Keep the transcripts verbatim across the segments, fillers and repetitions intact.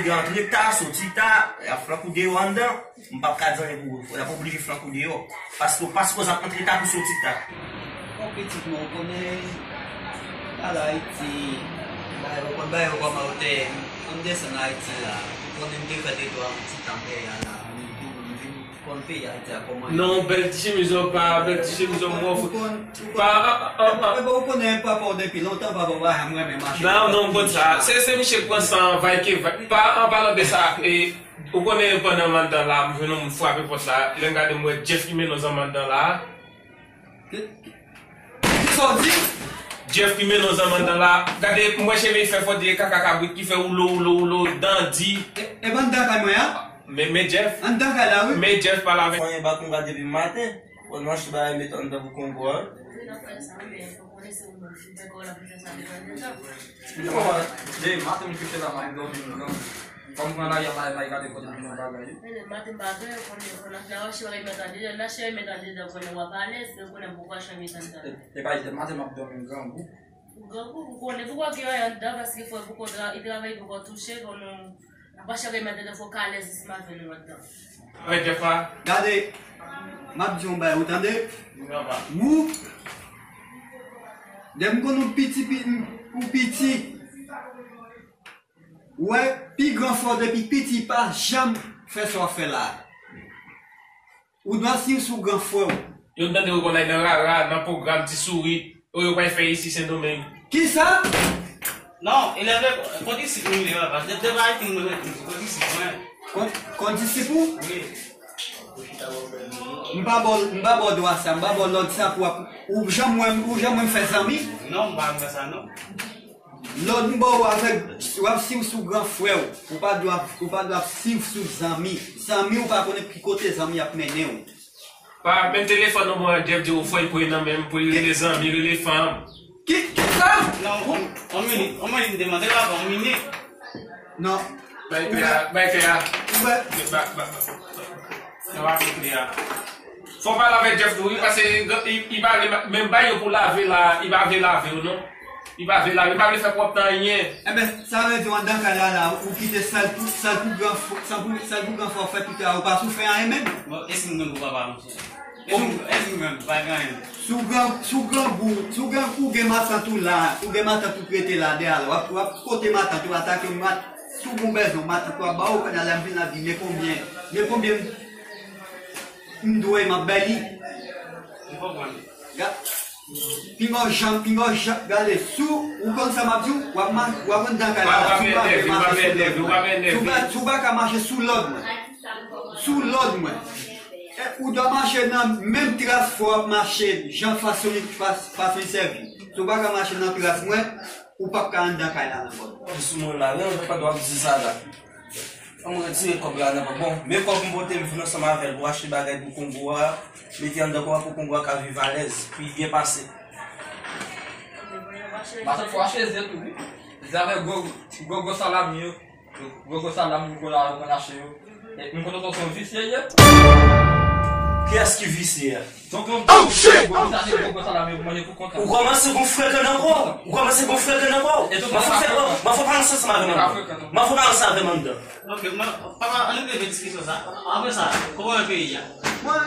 Yo antre ta, soti ta, y ap flank ou deyò anndan. M p ap ka di anyen pou ou. Y ap oblije flank ou deyò. Paske w pa sipoze ap antre ta pou soti ta. Bon, pitit mwen, ou konnen al Ayiti, bay, ou konn bagay yo kòman yo te ye. An desann Ayiti la, ou konnen m te fè de twa ti tan peyi a la. M vin, m vin konn peyi Ayiti a kòman. Non, bèl ti chemiz ou pa, bèl ti chemiz ou mwen. Pa, ah, ah, ah, ah. Ou konnen papa w depi lontan, papa w pa janm renmen mache. Non, non, m konn sa. Se, se misye k pran san, vay ke vay. Pa, an palan de sa, e, ou konnen pandan m anndan la, m jwenn yon moun frape pòt la. Lè m gade, m wè Jeff ki mennen yon zanmi anndan la. Ki, ki, kisa w di? Jeff ki mennen yon zanmi anndan la. Gade, m wè cheve l fè fò de kaka kabrit ki fè woulo, woulo, woulo, dan di. E, e pa anndan kay mwen an? Men, men Jeff. Anndan kay la, wi. Men Jeff pale avèk. Fanyen ba konga depi maten. Fò nou achte bagay met anndan pou kongo a. Wi, n ap fè sa, men fò konnen se ou menm ki fè kò w la pou fè sa devan anndan. Wi, maman, de maten m kite la, m al dòmi, m gran. Kòm m pran lari a, m al gade kote pou yon bagay. Men maten m pa gen, konnen fò n ap la achte bagay met anndan, n achte bagay met anndan, konnen w ap alèz, men konnen m poko achte met anndan. E, e pa maten m ap dòmi, m grangou. Ou grangou, ou konnen poko gen anyen anndan, paske fò poko tra-, e travay poko touche, konnen Apa chak remèd de fò kalè zis maten nou anndan. Avèk Jeff la. Gade, m ap di yon bagay, ou tande? Ou, lè m konn ou piti, pi-, ou piti, ou wè, pi gran fò depi piti, pa janm fè sa w ap fè la. Ou dwe swiv sou gran frè w. Yo tande yo konn al nan rara, nan pwogram ti sourit, yo pral fè isi Sendomeng. Kisa? Non, elèv lekòl, kondisip mwen, papa. De, de bagay ki mwen, kondisip mwen. Kon-, kondisip ou? Wi. M pa ba w, m pa ba w dwa sa, m pa ba w lòd sa pou w ap, ou janm wè m, ou janm wè m fè zanmi? Non, m pa wè sa, non. Lòd m ba w avèk, w ap swiv sou gran frè w. Ou pa dwe ap, ou pa dwe ap swiv sou zanmi. Zanmi ou pa konnen ki kote zanmi ap mennen w. Pa, menm telefòn non mwen, Jeff di ou fò l pran nan men m pou l rele zanmi, rele fanm. Ki, ki sa? Non, on, on minit, on minit, m te mande la, on minit. Non. Bay klè a, bay klè a. Ou wè? Ba, ba, ba. Sa va fè klè a. Fò w pale avèk Jeff tou, wi, paske li, li pa vle, menm bay yo pou lave la, li pa vle lave yo, non. Li pa vle lave, li pa vle fè pwòpte anyen. Enben, sa vle di, w anndan kay la, la, ou kite sèl pou, sèl pou gran fò, sèl pou, sèl pou gran fò fè pita, ou pa sou fè anyen menm. Bon, e si m menm pou papa, monchè? E si m, e si m menm, pa gen anyen. Sou gran, sou grangou, sou grangou gen matant ou la, ou gen matant ou k rete la dèyè la, w ap, w ap kote matant ou atake, mat-, sou bon bezwen, matant ou ap ba ou, kounye a la m vin la di, men konbyen, men konbyen m, m dwe, m ap bay li. M konprann. Ga-, pinga w janm, pinga w janm, gade, sou, ou konn sa m ap di w, w ap ma-, w ap anndan kay la, sou bagay mache sou lòd mwen. Sou ba-, sou ba ka mache sou lòd mwen. Sou lòd mwen. E, ou dwe mache nan menm tras fò w ap mache, jan fason li, fas-, fason li sèvi. Si w pa ka mache nan tras mwen, ou p ap ka anndan kay la ankò. Ou sou mwen la, wi, ou pa dwe ap di sa la. An m retire kòb la nan men. Bon, men kòb m pote m vin ansanm avè l pou achte bagay pou Kongo a, mete anndan kò a pou Kongo a ka viv alèz, pou l byen pase. Matant fò achte ze tou, wi. Ze avèk gwo, gwo, gwo salami yo. Gwo gwo salami, gwo la, yo konn achte yo. E, m konn ou se yon visye ye. Kiyès ki visye a? Tonton, oh, shit! Gwo visye, gwo gwo salami, yo manje pou kont. Ou kòmanse gon frekan nan kò w. Ou kòmanse gon frekan nan kò w. M ap fè, m ap fè pa ansanm avè m anndan. M ap fè pa ansanm avè m anndan. Ok, mwen, papa, ann nou leve diskisyon sa. Apre sa, kòman w wè peyi a? Mwen,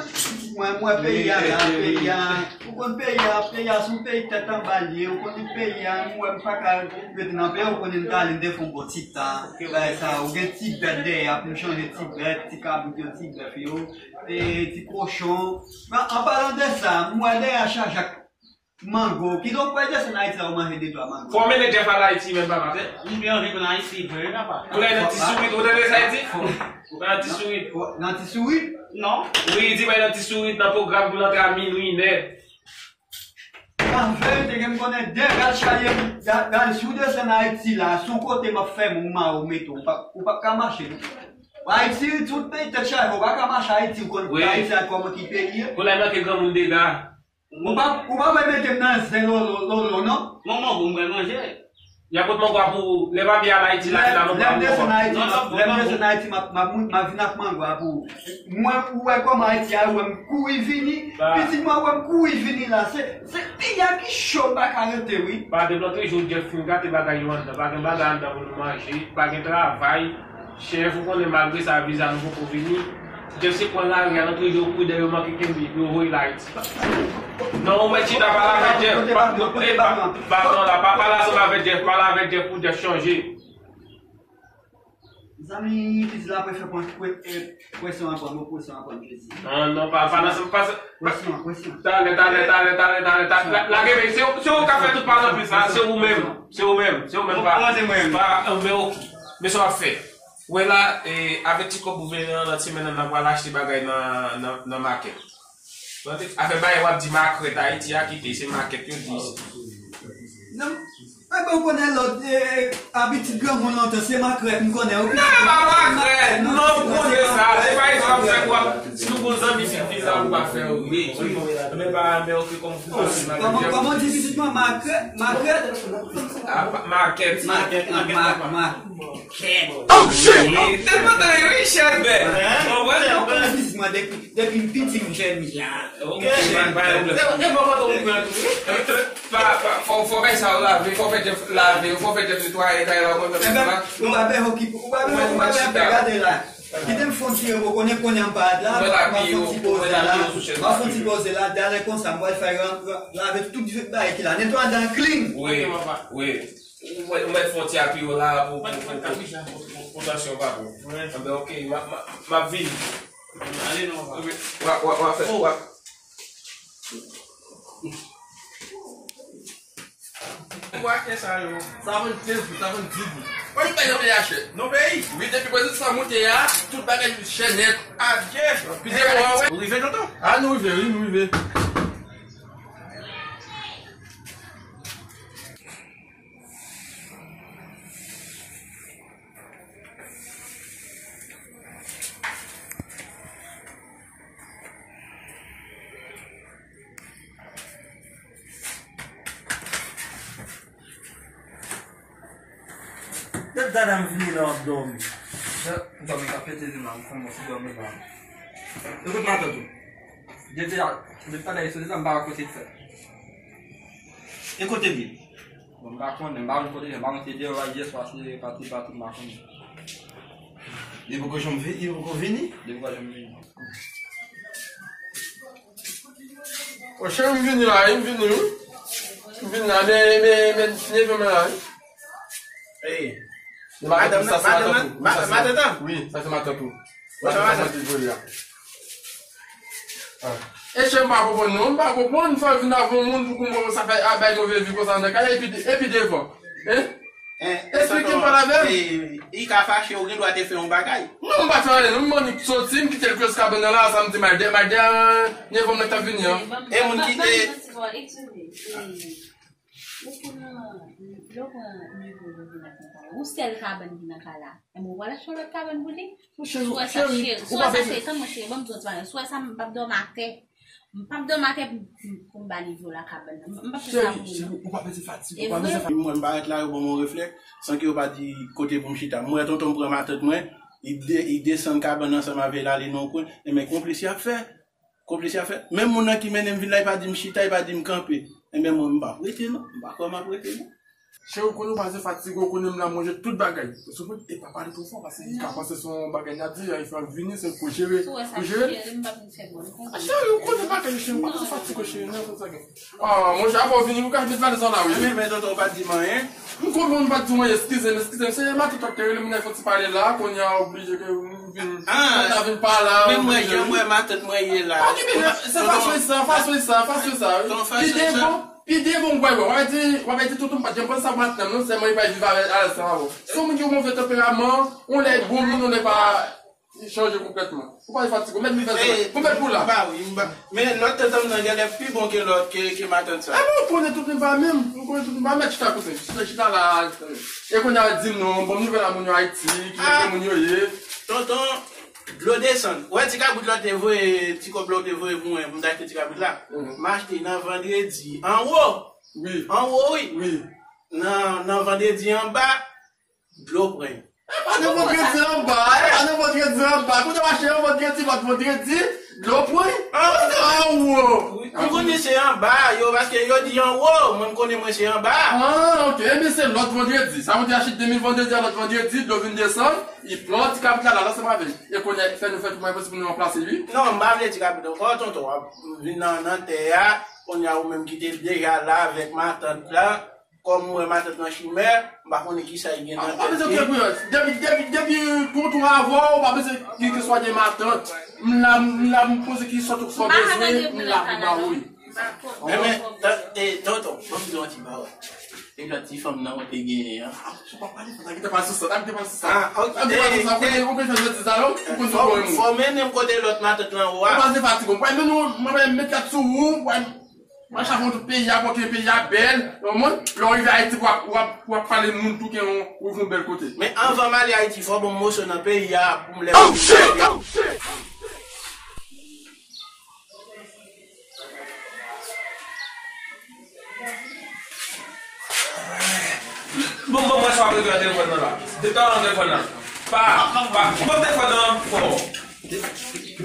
mwen, mwen, peyi a la, peyi a. Ou konn peyi a, peyi a se yon peyi tèt anba l ye, ou konn peyi a, m wè m pa ka rete nan peyi a, ou konnen m t ale m te fè yon bon ti tan, bagay sa, ou gen ti bèt dèyè a pou m chanje ti bèt, ti kabrit yo, ti bèf yo, e ti kochon. An, an palan de sa, m wè dèyè a chaje ak mango, kidonk w pral desann Ayiti la, ou manje de twa mango. Fò w mennen Jeff al Ayiti menm, papa. M byen anvi konn Ayiti vre, wi, papa. Ou pral nan ti sourit, ou tande sa l di? Ou pral nan ti sourit. Nan ti sourit? Non. Wi, li di pral nan ti sourit, nan pwogram pou l antre a minwi nèt. An verite, gen m konnen de gal chaje, gal, gal si w desann Ayiti la, se yon kote m ap fèmen w, m a ou mete w, ou p ap, ou p ap ka mache, non. Ayiti, tout peyi tèt chaje, ou pa ka mache Ayiti, ou konn Ayiti a kòman ki peyi ye. Kounye a manke granmoun dega. Ou pa, ou pa pral mete m nan zen lolo, lolo, non. Manman, bon, mwen manje. Y ap pot mango a pou ou. Lè papi al Ayiti la, lè, lè m desann Ayiti, lè m desann Ayiti, m ap, m ap, m ap vin ak mango a pou ou. Mwen, ou wè kòman Ayiti a, ou wè m kouri vini. Pitit mwen, ou wè m kouri vini la. Se, se peyi a ki cho, m pa ka rete, wi. Pa deplòte jou Jeff fin gate bagay yo anndan. Pa gen bagay anndan pou nou manje. Pa gen travay. Chèf, ou konnen malgre sa viza nou poko vini, Jeff se pran lari a, antre yo pride, yo manke kenbe, yo voye l Ayiti. Non, ou mèt chita pale avèk Jeff. Pa, pa, e, pa, pa, non, la, pa pale ansanm avèk Jeff, pale avèk Jeff pou Jeff chanje. Zanmi, pitit la, prefè pran, pre-, e, presyon an pran, bon, presyon an pran, jezi. Non, non, pa, pa nan, pa sa. Presyon, presyon. Talè, talè, talè, talè, talè, talè. La, lage men, se, se ou k ap fè tout pale anpil sa, se ou menm, se ou menm, se ou menm, pa, pa, men ok. Men sa w ap fè. Wè la, e, avèk ti kòb ou vini an, nan ti men nan, n a pral achte bagay nan, nan, nan makèt. Afè bagay w ap di makèt Ayiti a kite, se makèt yo di isi. Non, e ben, ou konnen lòt, e, e, abitid granmoun lontan, se makèt, m konnen, ok? Non, pa makèt, non, ou konnen sa. Se pa egzanp, fè w ap, si nou gon zanmi fin viza, ou pa fè yo ri. Men pa, men ok, kòm ou fin viza. Kòman, kòman w di pitit mwen, makèt, makèt? Ah, pa, makèt. Makèt, ah, mak, mak. Oh shit! Li te kontan wi, chèf, bè. Konprann? Konprann biznis mwen depi, depi m piti m jèn la. Ok. Pa, pa, pa, fò, fò kay sa yo lave, fò fè Jeff lave, fò fè Jeff netwaye kay la, ou konn fè sa. Ou pa bezwen okipe, ou pa bezwen, ou pa bezwen fè gade la. Kite m fè yon ti repo, konnen, konnen m pa la, m ap fè yon ti poze la, m ap fè yon ti poze la, talè konsa, m pral fè ran-, ran-, lave tout bagay ki la, netwaye dan clean. Wi, wi. Ou mèt, ou mèt fè yon ti apiye la pou, pou, pou, pou, pou, pou tansyon pa bon. Anben, ok, m ap, m ap, m ap vini. Ale non, papa. W ap, w ap, w ap fè, w ap. Ou achte sa yo. Sa vann kenz goud, sa vann dis goud. Wè, nou pa janm achte. Non, peyi. Wi, depi prezans sa monte a, tout bagay chè nèt. Adye. Pi devan, wè. Ou rive, tonton? Ah, nou rive, wi, nou rive. Depi talè m vini la, w ap dòmi. Dòmi ka pete li la, m kòmanse dòmi la. E kot matant ou? Depi a, depi talè li soti la, m pa wè kote l fèt. E kote l ye? Bon, m pa konnen, m pa konn kote l ye, m pa konn si deyò a yèswa, si pati, pati, m pa konnen. Li poko janm vi-, li poko vini? Li poko janm vini. O, cheri, m vini la, wi, m vini, wi. M vini la, men, men, men, neve mwen la, wi. Ey. Madanm nan, sa se madanm nan, matant ou. Wi, sa se matant ou. Wi, sa se matant ou. Matant ou. Ah. E cheri, m pa konprann, non, m pa konprann, fò vin avè yon moun pou konprann sa fè, a, bay move vi konsa nan kay, epi, epi devan. Hein? Esplike m, pale avè m. Li ka fache, ou gen dwa te fè yon bagay. Non, m pa fè anyen, non, m annik soti, m kite l kouche kabann nan la, sa m di, malde, malde, neve mwen t ap vini an. E moun ki te. Ou konnen, lè w pran nivo yo vin ak nan kay la. Ou sèl kabann ki nan kay la. Enben, ou pral achte yon lòt kabann pou li. Cheri, ou wè sa, cheri, cheri, ou pa bezwen. Tann mwen, cheri, ban m di w ti bagay. Si w wè sa, m p ap dòmi atè. M p ap dòmi atè pou, pou, pou m ba nivo la kabann nan. M p ap fè sa pou ou, non. Cheri, ou pa bezwen fatige, ou pa bezwen fatige. Mwen, m parèt la, yo ban m yon reflèks, san ke yo pa di kote pou m chita. M wè tonton m pran matant mwen, li de-, li desann kabann ansanm avè l, ale nan yon kwen. Enben, konplis y ap fè. Konplis y ap fè. Menm moun nan ki mennen m vin la, li pa di m chita, li pa di m kanpe. Enben, mwen, m p ap rete, non. M pa kwè m ap rete, non. Cheri, ou konnen ou pa bezwen fatige, ou konnen m la, m ranje tout bagay. Ou konprann? E pa pale twò fò, paske li ka panse se yon bagay n ap di, li fè l vini, se pou jere. Si w wè sa, pou jere. Cheri, m p ap vin fè bon. Ah, cheri, ou konnen bagay, cheri, ou pa bezwen fatige, cheri, non, fè sa gen. Ah, monchè, apre w vini, ou ka vin pale sa la, wi. Men, men, tonton, ou pa t di m anyen. M konprann ou pa t di m anyen, eskize m, eskize m. Se matant w ap te rele, m nan fè ti pale la, kounye a, oblije ke m vin, ah, m ta vin pale a, men mwen, oblije. Jan m wè matant mwen ye la. Pa okipe, se fason sa, fason sa, fason sa, wi. Pi devan, pi devan, w ap di, w ap di, tonton, m pa t janm panse sa pou matant m, non, sèlman li pa viv avè, ansanm avè w. Se yon moun ki gen move tanperaman, yon lè bon moun, yon lè pa. Li chanje konplètman. Ou pa fatige, ou mèt vin fè travay. Ou mèt pou la. M pa, wi, m pa. Men lòt tantan m nan genlè pi bon ke lòt, ke, ke matant sa. Enben, ou konnen tout moun pa menm. Ou konnen tout moun pa menm. Chita kote m. Chita, chita la. E kounye a di m non, bon, nouvèl a moun yo Ayiti, ki kote moun yo ye. Tonton, dlo desann. Ou wè ti kabrit la w te voye, ti kòb la w te voye pou mwen, pou m ta achte ti kabrit la. Mhm. M achte nan vandredi. Anwo. Wi. Anwo, wi. Wi. Nan, nan vandredi anba, dlo pran. E pa nan vandredi anba, e pa nan vandredi anba. Kote w achte yon vandredi, lòt vandredi, dlo pran. Anwo. M konnen se anba yo, paske yo di anwo, mwen m konnen mwen se anba. Ah, ok. Ebyen, se lòt vandredi. Sa vle di achte de mil vandredi a lòt vandredi, dlo vin desann, li pran ti kabrit la, l al ansanm avè l. E kounye a, fè nou fè tout mwayen posib pou nou ranplase li. Non, m pa vle ti kabrit ankò, tonton. W ap vin nan, nan tè a, kounye a ou menm ki te deja la avèk matant la, kòm m wè matant nan chimè, m pa konnen kisa li gen nan tèt li. Ah, pa bezwen kekri, depi, depi, depi tonton avè w, pa bezwen kekri swa gen matant. M la, m la, m poze kesyon tout sa w bezwen, m la pou ba ou li. Men, men, tan-, e, tonton, ban m di w yon ti pawòl. E lòt ti fanm nan ou te genyen an. Ah, ou pa pale sa, ta kite pale sou sa, ta kite pale sou sa. Ah, ok. Ta kite pale sou sa, ou konn, ou konn fè sòti sa yo, ou konn fò, fò mennen m kote lòt matant lan ou a. Ou pa se fatigue, mwen, men nou, mwen, men met kat sou ou, mwen, mwen chache yon tout peyi a, paske peyi a bèl, ou konprann? Lè w rive Ayiti, w ap, w ap, w ap pale moun tou ke yon, ou yon bèl kote. Men anvan m ale Ayiti, fò ban m moso nan peyi a, pou m lè. Oh, shit! Oh, shit! Bon, bon, mwen sa ap regle nan telefòn nan la. Depi talè nan telefòn nan. Pa, pa, koupe telefòn nan fò.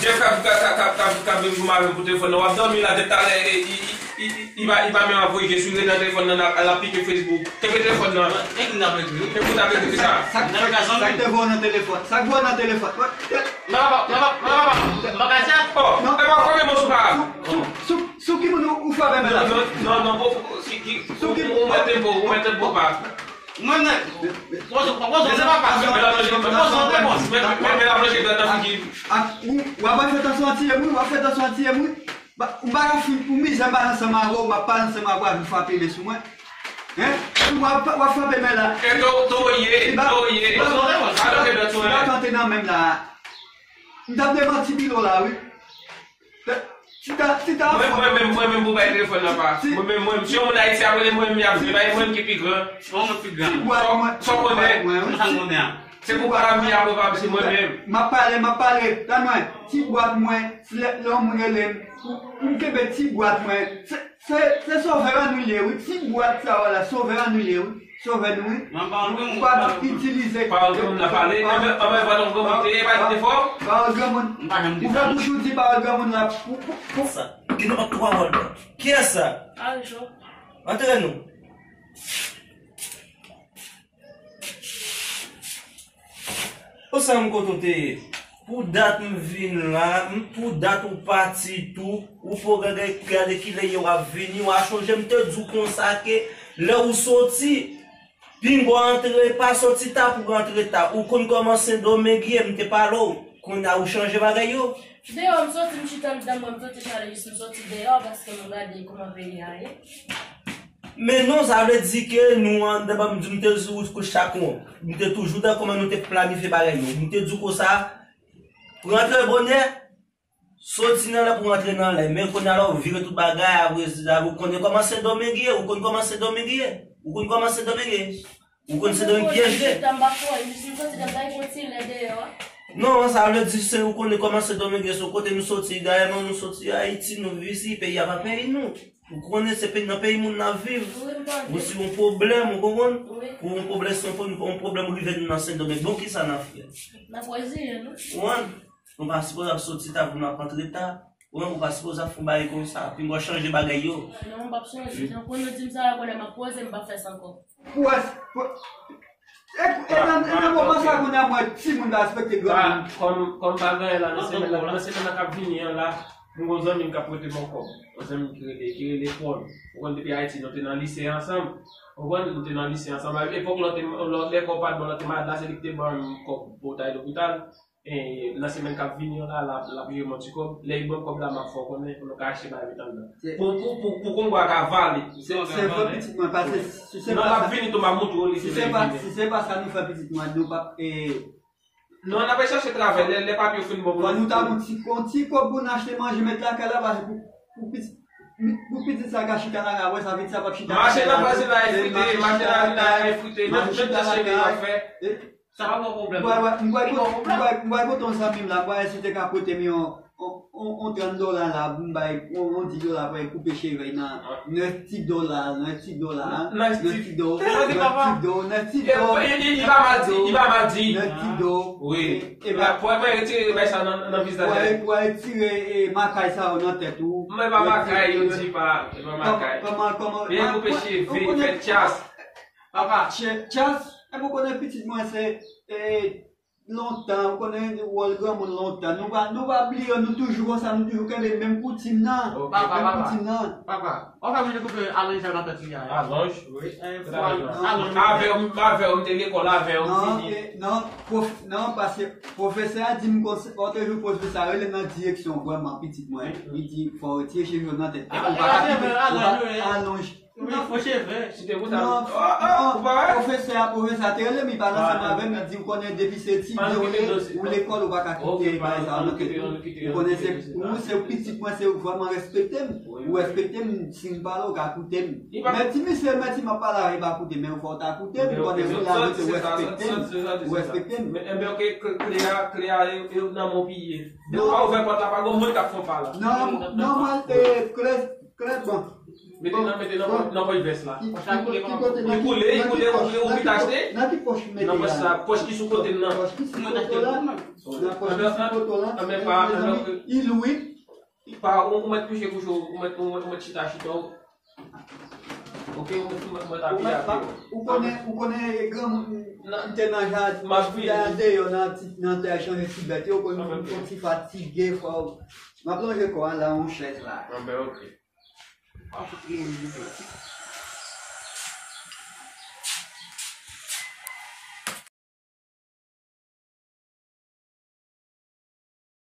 Jeff ka, ka, ka, ka, ka, ka vin pou m avè pou telefòn nan. W ap dòmi la depi talè, e, i, i, i, i pa, i pa menm ap voye je sou nan telefòn nan, l ap, l ap pike Facebook. Kenbe telefòn nan. Kenbe w t ap ekri. Kenbe w t ap ekri sa. Sa, sa, sa k te voye nan telefòn? Sa k voye nan telefòn? Mwen pa, mwen pa, mwen pa, mwen pa ka sa. Oh, e pa konbyen mò sou pa. Sou, sou, sou, sou ki moun ou, ou frape men la? Non, non, non, non, ki, ki, sou ki ou, ou mèt tempo, ou mèt tempo pa. Mwen, mwen, poze, poze, se pa pa. Men la plonje, men, men, men la plonje nan figi. A, a, ou, w ap fè tansyon a tiye m wi, w ap fè tansyon a tiye m wi. Ba, ou pa ka fin, ou mizè m pa ansanm avè w, m ap pale ansanm avè w, ou frape men sou mwen. Hein? Ou ap, w ap frape men la. E to, to ye, to ye. Alò ke dòt sou mwen. Ou pa tante nan menm la. M t ap devan ti bilo la, wi. Ti ta, ti ta. Mwen, mwen menm, mwen menm pou bay telefòn nan pa. Mwen menm, mwen menm. Si yon moun Ayiti ap rele mwen menm, y ap di, bay mwen ki pi gran. Yon moun pi gran. Ti bwat mwen, ti bwat mwen, wi. Sa konnen an. Se pou pa mi a pou pa se mwen menm. M ap pale, m ap pale. Tann mwen, ti bwat mwen, lè, lè yon moun rele m, pou, pou m kenbe ti bwat mwen. Se, se, se sovè an nou ye, wi. Ti bwat sa yo la, sovè an nou ye, wi. Sovè nou, wi. Ou pa itilize. Pawòl granmoun nan pale. Anben, anben, pawòl granmoun te ye, pa di te fò. Pawòl granmoun. Ou fè bouch ou di pawòl granmoun la. Pou, pou, pou. Sa. Ki non ak pawòl? Kiyès sa? Aljo. Antre nou. Ou sa m kote w te ye? Pou dat m vin la, m, pou dat ou pati tou, ou fò gade, gade kilè yo ap vini, w a chonje m te di w konsa ke lè ou soti, pinga w antre, pa soti ta pou w antre ta. Ou konn kòman Sendomeng ye, m te pale w, kounye a ou chanje bagay yo. Deyò, m soti, m chita anndan mwen, m soti chale jis m soti deyò, paske m gade kòman peyi a ye. Men non, sa vle di ke nou anndan, ban m di, m te sou wout kou chak moun. M te toujou dan kòman nou te planifye bagay yo. M te di w konsa, rantre bonè, soti nan lè pou rantre nan lè. Men kounye a la, ou vire tout bagay, apre sa, ou konnen kòman Sendomeng ye, ou konn kòman Sendomeng ye. Ou konn kòman Sendomeng ye. Ou konn Sendomeng pyeje. Non, sa vle di se ou konnen kòman Sendomeng ye, se kote nou soti, dayè nou soti Ayiti, nou vin isi, peyi a pa peyi nou. Ou konnen se peyi, nan peyi moun n ap viv. Wi, m konnen. Ou si yon pwoblèm, ou konprann? Wi. Pou yon pwoblèm, si yon pwoblèm, yon pwoblèm rive nou nan Sendomeng, bon, kisa n ap fè? N ap reziye nou. Ou konprann? Nou pa sipoze ap soti ta pou n ap antre ta. Ou menm ou pa sipoze ap fè yon bagay konsa. Pinga w chanje bagay yo. Non, m p ap chanje. Jan pou nou di m sa, kounye a m ap poze, m p ap fè sa ankò. Pou wè, pou, e, e nan, e nan moman sa kounye a mwen timoun pa respekte granmoun. Kòm, kòm pa gen anyen la nan semèn nan, nan semèn nan k ap vini an la, m gon zanmi m k ap prete m yon kòb. Yon zanmi m ki rele, ki rele Paul. Ou konn depi Ayiti, nou te nan lise ansanm. Ou konprann, nou te nan lise ansanm. Epòk la, te, lè kòb pa t bon, la te malad la, se li ki te ban m kòb pou w t al lopital. E, nan semèn k ap vini an la, l ap, l ap jere m yon ti kòb. Lè li ban m kòb la, m ap fè w konnen pou nou ka achte bagay met anndan. Pou, pou, pou, pou Kongo a ka vale. Se, se vre pitit mwen, paske si se pa sa, non, l ap vini tou, m ap montre w li, si se pa, si se pa sa nou fè pitit mwen, nou p ap, e. Non, n ap chache travay, lè, lè papye yo fin bon pou nou. Fò nou ta yon ti, yon ti kòb pou n achte manje, met lakay la, paske pou, pou pitit, pou pitit sa ka chita lakay, wè sa, pitit sa p ap chita lakay la. Mache nan vwazinay frite, mache nan vwazinay frite, menm, menm jan cheri yo ap fè. Sa pa bon pwoblèm. M pral, m pral, m pral kote yon zanmi m la, m pral si te ka pote m yon, yon, yon, yon trant dola la, pou m bay yon, yon dis dola pou l koupe cheve nan nèf ti dola, nèf ti dola, nèf ti do, nèf ti do, nèf ti do, nèf ti do, nèf ti do. Wi. Epa, pou, pou retire bay sa nan, nan vizaj. Pou, pou retire, e, makay sa yo nan tèt ou. Men pa makay, yo di pa, e pa makay. Kòman, kòman, kòman? Byen koupe cheve, fè tchas. Papa, Chas, e pou konnen pitit mwen se, e, lontan, ou konnen wòl granmoun lontan. Nou pa, nou pa bliye, nou toujou konsa, nou toujou kenbe menm koutim nan. Menm koutim nan. Papa, w ap manje koupe alonj sa nan tèt li a. Alonj? Wi. Alonj. Avè w, avè w, m te lekòl avè w, m fini. Non, non, pwof-, non, paske pwofesè a di m konsa, lòt jou pwofesè a rele m nan direksyon vrèman pitit mwen. Li di, fò w retire cheve yo nan tèt. Ou pa ka kite, ou pa alonj. Wi, fo cheve. Si te konsa, non, oh, oh, non, ou pa wè? Pwofesè a, pwofesè a te rele m, li pale ansanm avè m, li di, ou konnen depi se etidyan ou ye, ou lekòl, ou pa ka kite bagay sa yo nan tèt ou. Ou konnen se, ou se pitit mwen, se ou vrèman respekte m. Ou respekte m, si m pale, ou ka koute m. Men ti misye, men ti m ap pale avè l, li pa koute, men ou fò w ta koute m, ou konnen se la, se ou respekte m. Ou respekte m. Men, enben, ok, kle a, kle a, e, e nan men w piye. Depi w pa ouvè pòt la, pa gen moun k ap fè w pa la. Non, non, mwen, e, kle, kle, bon. Mete nan, mete nan, nan pòch vès la. Li koule, li koule, ou, ou vin achte. Nan ki pòch mete la? Nan pòch sa, pòch ki sou kote m nan. Pòch ki sou kote la? Nan pòch ki sou kote la? Anben, pa, anben, mezanmi, il wi. Pa, ou, ou mèt kouche, kouche, ou mèt, ou mèt, ou mèt chita, chita, ou. Ok, ou mèt, ou mèt, ou mèt apiye, apiye. Ou konnen, ou konnen granmoun, m te nan jaden, m ap deyò nan ti, nan tè chanje ti bèt yo, ou konnen m fon ti fatige, fò m ap lonje kò a la, yon chèz la. Anben, ok.